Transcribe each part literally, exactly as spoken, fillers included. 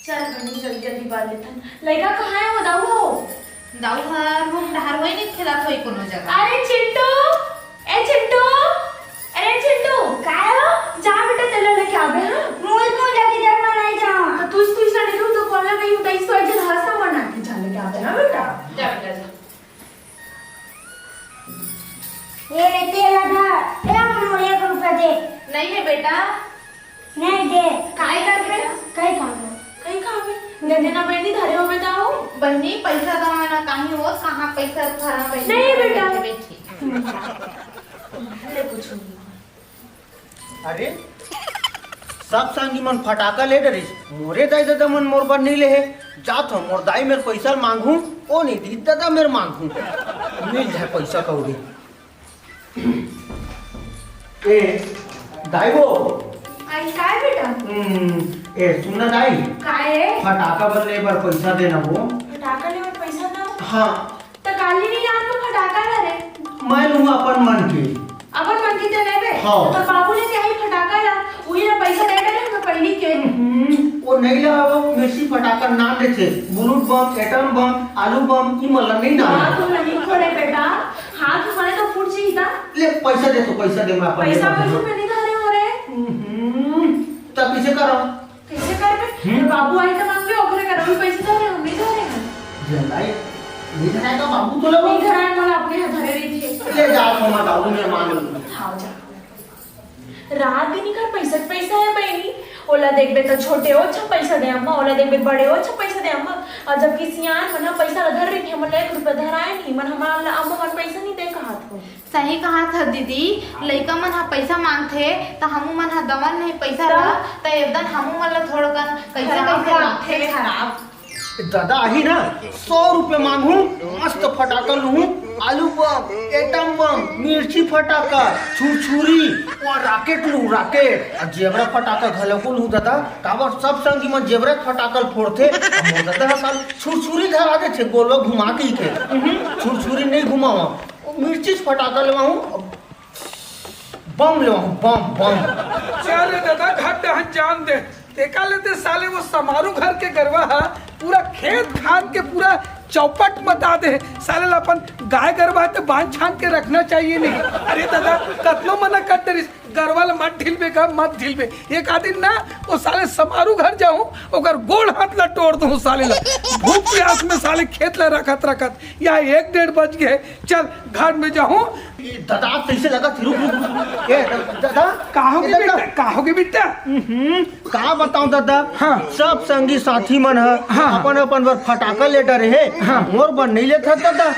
चल बहिनी, जल्दी जल्दी बांध लेथन। लइका कहाँ हे वो दाऊ हो? दाऊ हर रूम डहार होई, नहीं खेलत होई कोनो जगह। अरे चिंटू, ए चिंटू, अरे चिंटू। काय हो? जा बेटा, तेला लेके आबे, हाँ? मोर को जाके डर मनाई जा। तो तू, तू इस लड़के को तो बोलना नहीं होता, इसको एक जन हंसता मना के जा लेके आबे, हाँ बेटा? जा बेटा, जा। ये ले, तेल आधा। ए, अम्मा, मोर एक रुपया दे। नहीं है बेटा। नहीं दे। काय करबे? कई काम है। कई काम है। दे देना बहिनी, धरे हो बेटा हो। बहिनी, पैसा तो आना काहे हो, कहाँ पैसा धरा बहिनी? नहीं बेटा। बैठी। ले कुछ नहीं। अरे, सब संगी मन फटाका ले डरिस, मोरे दाई ददा मन मोर बर नहीं ले हे। जात हो, मोर दाई मेर पैसा मांगहूं, ओ नहीं दी ददा मेर मांगहूं, मिल जाए पैसा कौड़ी। ए दाई वो। आई काय बेटा? हम्म, ए सुन ना दाई। काय है? फटाका बर ले बर पैसा देना वो। फटाका ले बर पैसा ना? हाँ। त काली नहीं यार, तू फटाका ला रे। मैं लूँ अपन मन के। अपन मन के ते लेबे? हाँ। तो बाबू ले के आई फटाका ला, उही ला पैसा दे दे हमें पहली के। हम्म, वो नहीं ला, वो मिर्ची फटाका ना देथे, बुलेट बम, एटम बम, आलू बम, ई मन ला नहीं ना। हाथ में नहीं खोले बेटा, हाथ में खोले तो फूट जाई ता। ले पैसा दे, तो पैसा दे, मैं अपन पैसा ले पैसा में नहीं धरे हो रे। हम्म, तब किसे करो? कैसे करबे? हम्म। बाबू आई त मांगबे, ओकरे करा भी पैसे धरे, हम नहीं धरे हैं। जलाई, नहीं धराए का बाबू तो लगो। नहीं धराए, मोला अपने हाथ धरे रही थे। ले जा, मम्मा, बाबू ने मांग लो। हाँ, जा। रात दिन कर पैसा के पैसा है बहिनी। ओला देखबे त छोटे हो, अच्छा पैसा दे अम्मा, ओला देखबे बड़े हो, अच्छा पैसा दे अम्मा। और जबकि सियान मन ह पैसा ला धर रही थी, हमन ला एक रुपया धराए नहीं, मन हमारा ला अम्मा मन पैसा नहीं दे कहा था। सही कहाथस दीदी, लइका मन ह पइसा मांगथे, त हमू मन ह दवन नहीं पइसा ला, त एकदन हमू मन ला थोड़कन कइसे कइसे लागथे। खराब। दादा आही ना, सौ रुपया मांगहूं, मस्त फटाका लूहूं, आलू बम, एटम बम, मिर्ची फटाका, छुरछुरी, वो रॉकेट लूहूं, रॉकेट, अउ जेबरा फटाका घलो को लूहूं दादा, काबर सब संगी मन जेबरा फटाका ल फोड़थे, अउ मोर दादा ह साल छुरछुरी धरा देथे, गोलवा घुमा के ही के, छुरछुरी नहीं घुमावा। मिर्ची फटाका लेवाहूं, बम लेवाहूं, बम, बम। चल रे दादा, घट हन जान दे। तेका लेते साले वो समारू घर के गरवा हा पूरा खेत खान के पूरा चौपट मता दे। साले ला अपन गाय गरवा है तो बांध छान के रखना चाहिए नहीं। अरे दादा, कतनो मना कर दे रिस, गरवा ला मत ढिलबे का, मत ढिलबे। एक आदिन ना वो साले समारू घर जाऊं, ओकर गोड़ हाथ ला तोड़ दूं साले ला। भूख प्यास में साले खेत ला रखत रखत यहाँ एक डेढ़ बज गए। चल घर में जाऊं। ए, दादा, आप कैसे लगा? रुक, रुक, रुक। ए, दा-, दादा। का होगे ए, दादा। बेटा? का होगे बेटा? हम्म, का बताऊं दादा? हाँ। सब संगी साथी मन ह हाँ, हाँ। अपन अपन बर फटाका ले डरे हे। हाँ। मोर बर नहीं लेत ह दादा।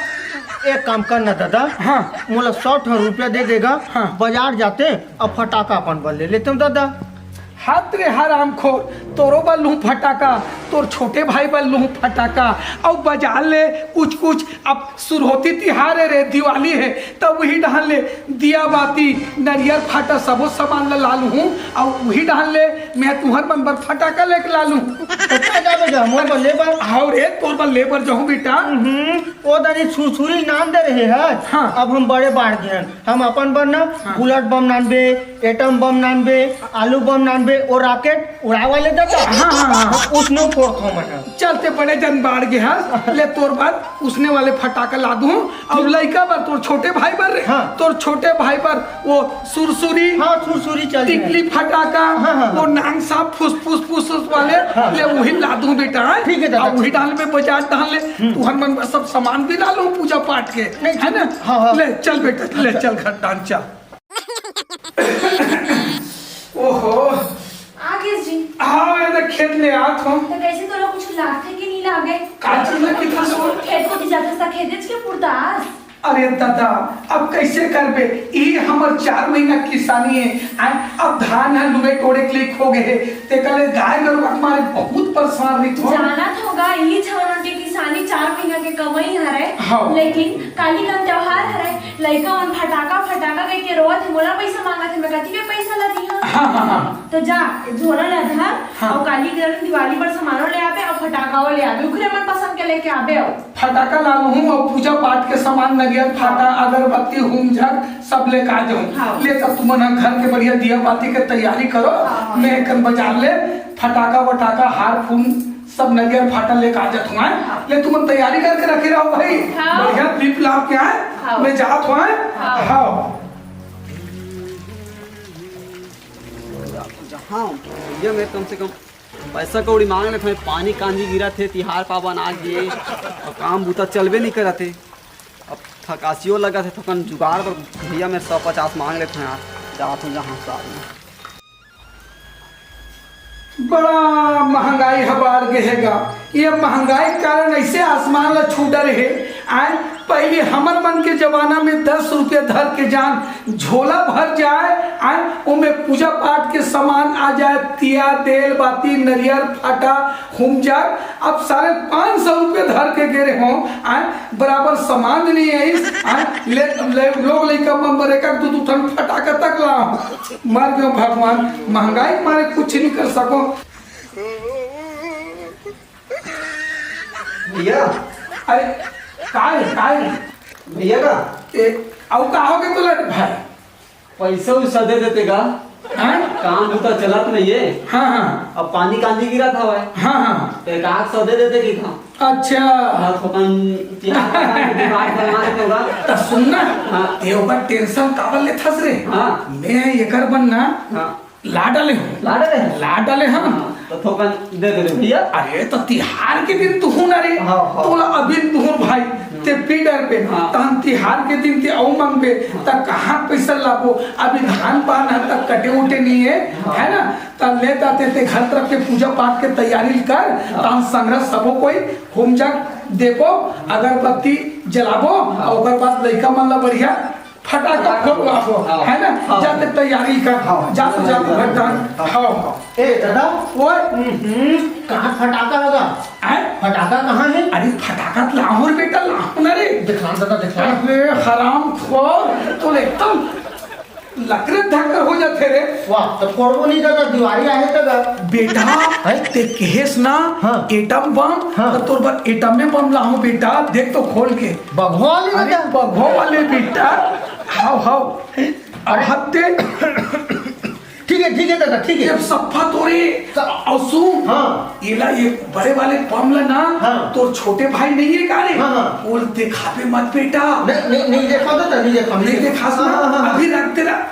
एक काम करना दादा। हाँ। मोला सौ ठन रुपया दे देगा। हाँ। बाजार जाते अब फटाका अपन बर ले लेते हूँ दादा। हत रे हरामखोर, तोरो बर लूहूं फटाका, तोर छोटे भाई बर लूहूं फटाका, अउ बाजार ले कुछ कुछ, अब सुरहोती तिहार हे रे, दिवाली हे, तब उही डहन ले दिया बाती, नरियर फाटा सबो सामान ला ला लूहूं, अउ उही डहन ले मैं तुहर मन बर फटाका लेके ला लूहूं। तो का जाबे गा, मोर बर ले बर? हाव रे, तोर बर ले बर जाहूं बेटा। हम्म, ओ दानी छुरछुरी नान दे रहे हस। हाँ। अब हम बड़े बाढ़ गे हन, हम अपन बर ना हाँ। बुलेट बम नानबे, एटम बम नानबे, आलू बम नानबे, ओ रॉकेट उड़ाए वाले दादा। हाँ, हाँ, हाँ। उसने फोड़थों मैं। चलते बड़े जन बाढ़ गे हस, ले तोर बर उसने वाले फटाका ला दूं, अउ लइका बर, तोर छोटे भाई बर रे, हाँ। तोर छोटे भाई बर वो सुरसुरी, हाँ, सुरसुरी चल रहे। टिकली फटाका, हाँ, हाँ, वो हाँ। नांग सांप फुस फुस फुस फुस वाले, हाँ। ले वही ला दूं बेटा, हाँ? ठीक है दादा, अउ वही ठीक है। डाल में बाजार डाल ले, हम्म। तुहर मन बर सब सामान भी ला लूं पूजा पाठ के, नहीं, है ना? हाँ, हाँ। ले चल बेटा, ले चल घर डाल चल। ओहो। आ गेस जी। हाँ, मैं तो खेत ले आत हूँ। तो कैसे तोला कुछ लागथे कि नहीं लागे? का चीज में कितना सो? खेत को दी जाता सा खेत के पुरदास। अरे दादा, अब कैसे करबे? ई हमर चार महीना किसानी है। आ, अब धान ह लुए टोड़े के लिए खो गए है। ते कले गाय गरुवा के मारे बहुत परेशान रही थो। जानत होगा, ई झन के किसानी चार महीना के कमाई हरे। हाँ। लेकिन काली का त्योहार हरे, लइका मन फटाका फटाका कह के रोवत हे, मोला पैसा मांगत हे, मैं कथी के पैसा ला दिहा? हाँ, हाँ, हाँ। तो जा, झोरा ला धर, हाँ। अउ काली के दिन दिवाली पर सामानो ले आबे, अउ फटाकाओ ले आबे, उखरे मन पसंद के लेके आबे, अउ फटाका ला लूहूं, अउ पूजा पाठ के सामान, नरियर, फाटा, अगरबत्ती, हूम झक, सब लेके आ जाऊं। हाँ। ले तब तुमन ह घर के बढ़िया दिया बाती के तैयारी करो, हाँ, हाँ। मैं एकन बाजार ले फटाका वटाका, हार फूल, सब नरियर फाटा लेके आ जात हूँ, आय? ले तुमन तैयारी करके रखे रहो भाई। हाँ। बढ़िया दीप लाव के आय। हाँ। मैं जात हूँ, आय? हाँ। हाँ। जहाँ भैया मेर कम से कम पैसा कौड़ी मांग लेत हवे, पानी कांजी गिरत हे, तिहार पाबन आ गे, अउ काम बूता चलबे नइ करत हे। अब थकासियो लगत हे, थोकन जुगाड़ बर भैया मेर सौ पचास मांग लेत हवे यार, जात हूँ जहाँ साथ में। बड़ा महंगाई ह बाढ़ गे हे गा। ये महंगाई के कारण ऐसे आसमान ला छू डरे हे। आय, पहले हमर मन के जमाना में दस रुपया धर के जान झोला भर जाय, आय, ओमे पूजा पाठ के सामान आ जाय, तिया, तेल, बाती, नरियर, फाटा, हुमजग। अब सारे पाँच सौ रुपया धर के गे रहे हो, आय, बराबर सामान नहीं है इस, आय, ले, ले, लोग लइका मन बर एक, एक, दू, दू ठन फटाका तक ला। मर गयो भगवान, महंगाई के मारे कुछ नहीं कर सको। भैया। अरे, का रे, का रे? भैया का? ए, अउ का हो गे तोला भाई? पैसा उसा दे देते का? हाँ? काम बूता चलत नहीं है। हाँ, हाँ। अब पानी कांजी गिरत हवय। हाँ, हाँ। तो एक आध सौ दे देते कि का? अच्छा। हाँ, थोकन तिहार का बात करना है तोरा। त सुन ना, हाँ। ते ओकर tension काबर लेथस रे? हाँ। मैं एकर बर ना हाँ। ला डाले हूँ। ला डाले हूँ? ला डाले हूँ। हाँ, तो थोकन दे दे रे भैया। अरे, तो तिहार के दिन तू हूँ ना रे। हाँ, हाँ। तोला अभी तू हूँ भाई, हम्म। ते पी डर पे, हाँ। तहन तिहार के दिन ते अउ मांगबे, हाँ। त कहाँ पैसा लाबो? अभी धान पान है, तक कटे उटे नहीं है, हाँ। है ना? त ले ताते ते घर तरफ के पूजा पाठ के तैयारी कर, हाँ। तहन संग्रह सबो कोई हुमजग देबो, अगरबत्ती जलाबो, हाँ। और ओकर बाद लइका मन ला बढ़िया फटाका फोड़वाबो, हाँ। है ना? हाँ। जाते तैयारी कर, हाँ। जा तो जा तो घर डाल। हाँ। हाँ, हाँ। ए, दादा। ओए। हम्म, कहाँ फटाका लगा? हैं? फटाका कहाँ है? अरे, फटाका तो लाहूँ रे बेटा, लाहूँ ना रे। दिखा दादा, दिखा। अबे हरामखोर, तो एकदम लकरे धक्कर हो जाथे रे। वाह, तो फोड़बो नहीं दादा, दिवाली आहे तब। बेटा, हैं? ते कहेस ना, हाँ। Atom बम, हाँ। तो तोर बर एटमे बम लाहूँ बेटा, देख तो खोल के। बघवा ले अरे, दादा। बघवा ले बेटा। हाव, हाव। अरे। हत्ते। ठीक है, ठीक है दादा, ठीक है। ये सप्पा तोरे। स- अउ सुन। हाँ। एला ये बड़े वाले बम ला ना, हाँ। तोर छोटे भाई नहीं है का रे? हाँ, हाँ। ओला देखाबे मत बेटा। नहीं, नहीं, नहीं देखा दादा, नहीं देखा, नहीं नहीं देखा। देखास ना। हाँ, हाँ, हाँ। अभी रख दे ना।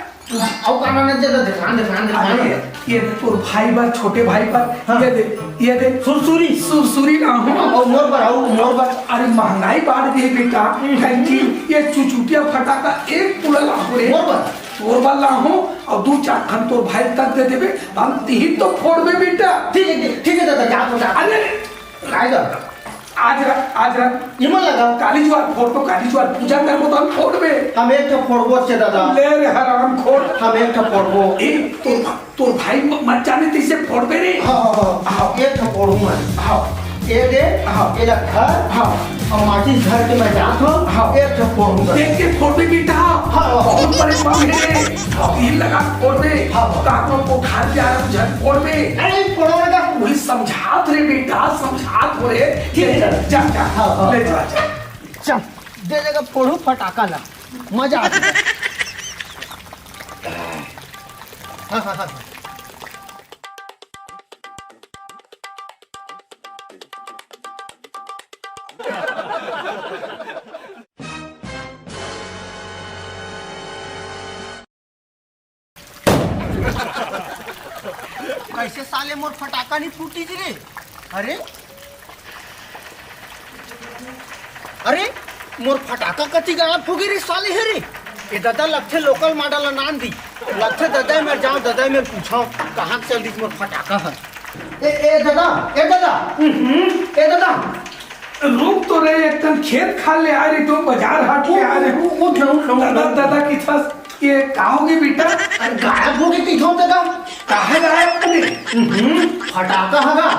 अउ का नाम है दादा, दिखा, दिखा, दिखा। अरे, ये तोर भाई बर, छोटे भाई बर, हाँ। ये दे, ये दे। सुरसुरी। सुरसुरी ना हो। अउ मोर बर, अउ मोर बर। अरे, महंगाई बाढ़ गे बेटा, हम्म। Thank you. ये चुचुटिया फटाका एक पूरा लाहूँ रे। मोर बर। तोर बर लाहूँ, अउ दू चार ठन तोर भाई तक दे देबे, हम तिही तो फोड़बे बेटा। ठीक है, ठीक है दादा, जा तो जा। अरे, काय गा? आज रख, आज रख। इमन लगा। काली जुआर फोड़ तो, काली जुआर पूजा करबो तो हम फोड़बे। हम एक ठो फोड़बो से दादा। ले रे हरामखोर। हम एक ठो फोड़बो। ए, तोर, तोर भाई म-, मत जाने तैसे फोड़बे रे। हाँ, हाँ, हाँ। हाँ। एक ठो फोड़बो मैं। हाँ। ए दे, हाँ। ए रखा। हाँ। हम माचिस धर के मैं जात हूँ। हाँ। एक ठो फोड़बो मैं। देख के फोड़बे बेटा। हाँ, हाँ। बहुत बड़े बम है रे। हाँ। तीन लगा फोड़बे। हाँ, हाँ। काकरो को उठा के आ रहा, झट फोड़बे। अरे, फोड़ो बेटा। वही समझात रे बेटा, समझात हो रे। ठीक है, जा, जा, हाँ, हाँ। ले जा, जा। चल, दे देगा फोड़ू फटाका ला, मजा आ जाएगा। हाँ, हाँ, हाँ। कैसे साले मोर फटाका नहीं फूटी जी रे? अरे, अरे, मोर फटाका कति गायब हो गई रे साले हे रे। ए दादा, लगथे लोकल मॉडल नान दी। लगथे दादा मैं जाओ, दादा मैं पूछो, कहाँ चल दी मोर फटाका है? ए, ए दादा, ए दादा, हम्म। ए दादा, रुक तो रे, एक ठन खेत खार ले आय रे, तो बाजार हाट ले आय रे। उ-, उ-, उठ लो, उठ लो, उठ लो। दादा, दादा, किथस, ये का हो गे बेटा? अरे, गायब हो गे, किथो दादा। काहे गायब हो गे? हम्म, फटाका हगा।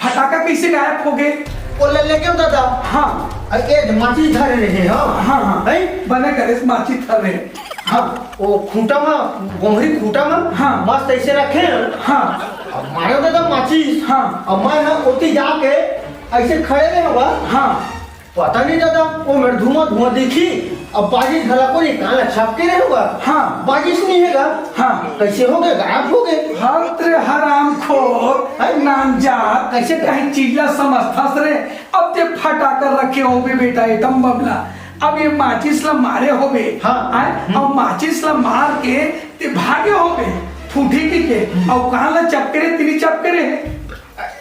फटाका कैसे गायब हो गे? वो ले, ले क्यों दादा? हाँ। अरे, ये माचिस धरे रहे, हाँ। हाँ, हाँ। हैं? बने करे, माचिस धरे रहे। हाँ, वो खूंटा में, गोमरी खूंटा में, हाँ। मस्त ऐसे रखे हैं। हाँ। अब मारो दादा माचिस। हाँ। अब मैं ना ओती जाके ऐसे खड़े रहे हुआ। हाँ। पता नहीं दादा, ओ मेर धुआं धुआं दिखी। अब बाजिस घला कोनी, कान ला चपके रहे होगा। हाँ। बाजिस नहीं हेगा। हाँ। कैसे हो गए, गायब हो गए? हाँ तेरे हरामखोर, हैं? नानजात, कैसे कहीं चीज ला समझथस रे? अब ते फटाका रखे होबे बेटा, एकदम बबला। अब ये माचिस ला मारे होबे। हाँ। हैं? हम्म। अब माचिस ला मार के ते भागे होबे, फूटी की के। अब कान ला चपके रे, तिनी चपके रे।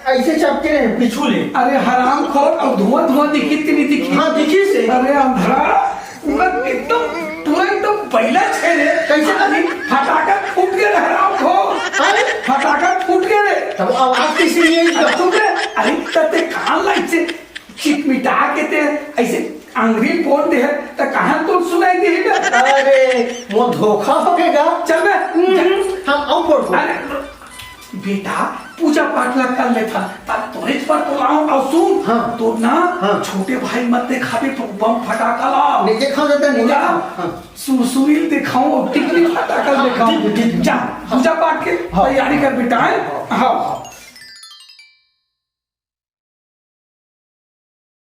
ऐसे चपके रहे पीछू ले। अरे हरामखोर, अब धुआं धुआं दिखी तिनी दिखी। हाँ, दिखी से। अरे अंधरा, पूरा एकदम, पूरा एकदम बैला छे रे। कैसे? अरे फटाका फूट गए रे हरामखोर। अरे? फटाका फूट गए रे। तब आवाज कैसे नहीं आई? अरे तू बे, अरे तते कान ला ऐसे चिटमिटा के ते ऐसे आंगरी पोंछ दे, त कहाँ तो सुनाई दे बे? अरे, मोर धोखा हो गएगा। चल बे, हम्म, जा। हम आऊ पढ़बो। अरे, बेटा, पूजा पाठ ला कर लेथन, तब तोरेच बर बोलाहूं। अउ सुन, हाँ। तोर ना हाँ। छोटे भाई मत देखाबे, तो बम फटाका ला। नहीं देखाओ दादा, नहीं जा, देखाओ। हाँ। सुरसुरी देखाऊं अउ टिकली फटाका हाँ, देखाऊं। ठीक, ठीक। जा, हाँ। पूजा पाठ के हाँ। तैयारी कर बेटा, हैं? हाँ।